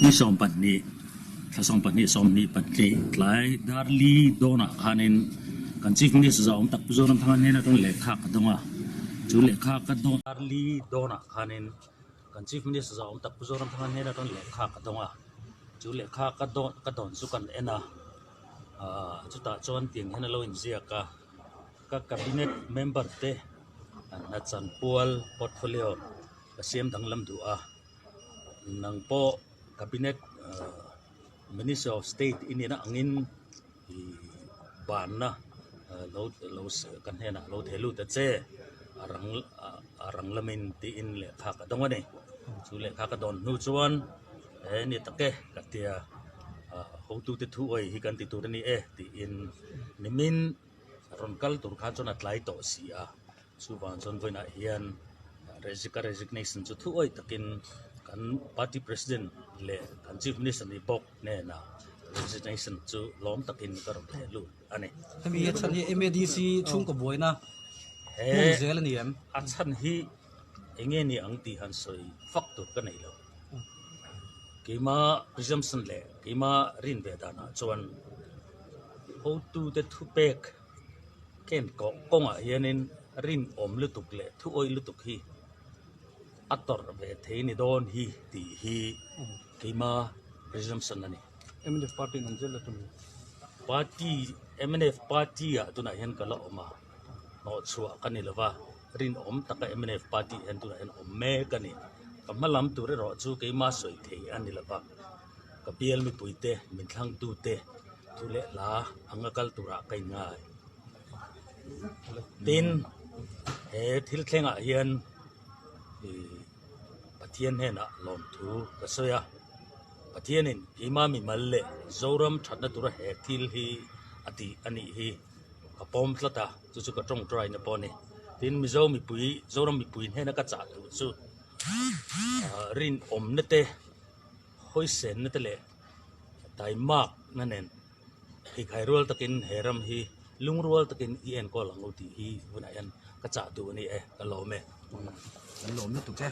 Ni 12, thla 12, 22 tlai dar li dawnah khanin kan Chief Minister zah awm tak Pu Zoramthanga hnen atang lehkha ka dawng a, chu lehkha ka dawn dar li dawnah khanin kan Chief Minister zah awm tak Pu Zoramthanga hnen atang lehkha ka dawng a, chu lehkha ka dawn ka dawn chu kan en a, ah chutah chuan tiang hian a lo inziak a. Ka cabinet member te hna chanpual portfolio ka siam danglam duh a, nang pawh cabinet minister of state i nihna angin ih banna lo lo ka hnenah lo thei lut ta che a rang a rang lamin tiin lehkha ka dawng a ni. Chu lehkha ka dawn hnu chuan he ni tak e ka tia hotute thu awih hi kan ti tur a ni e tiin nimin. Rawn kal tur khan chuan a tlai tawh si a, chuvang chuan vawiinah hian ka resignation chu thuawih takin kan party president leh kan chief minister ni bawk hnenah resignation chu lawm takin ka rawn theh lut a ni. Hemi a chhan hi MADC chhungkaw buaina hmun zel a ni em? A chhan hi eng nge ni ang tih han sawi fak tur ka nei lo. Keima presumption leh keima rin ve danah chuan Hotute thupek ken kawh kawngah hianin rinawm lutuk leh thuawih lutuk hi a tawrh ve thei ni dawn hi tih hi keima presumption a ni. Mnf party in an zel a tum. Party, mnf party ah tunah hian ka la awm a, hnawhchhuah ka ni lova, rinawm taka mnf party hian tunah hian awm mek a ni. Ka hma lam tur erawh chu keima sawi thei a ni lova. Ka bial mipuite min thlangtute thu leh hla anga kal turah ka inngai. Tin, he thil thlengah hian ih Pathian hnenah lawmthu ka sawi a, Pathianin keimah mimal leh Zoram thatna tura he thil hi a tih a nih hi ka pawm tlat a, chu chu ka tawngtaina pawh a ni. Tin, Mizo mipui, Zoram mipui hnena ka chah duh chu rinawmna te, Hawisenna te leh taimakna nen pheikhai rual takin he ram hi lungrual takin i enkawl ang u tih hi hunah hian ka chah duh a ni e, ka lawm e. Kan lawm lutuk e.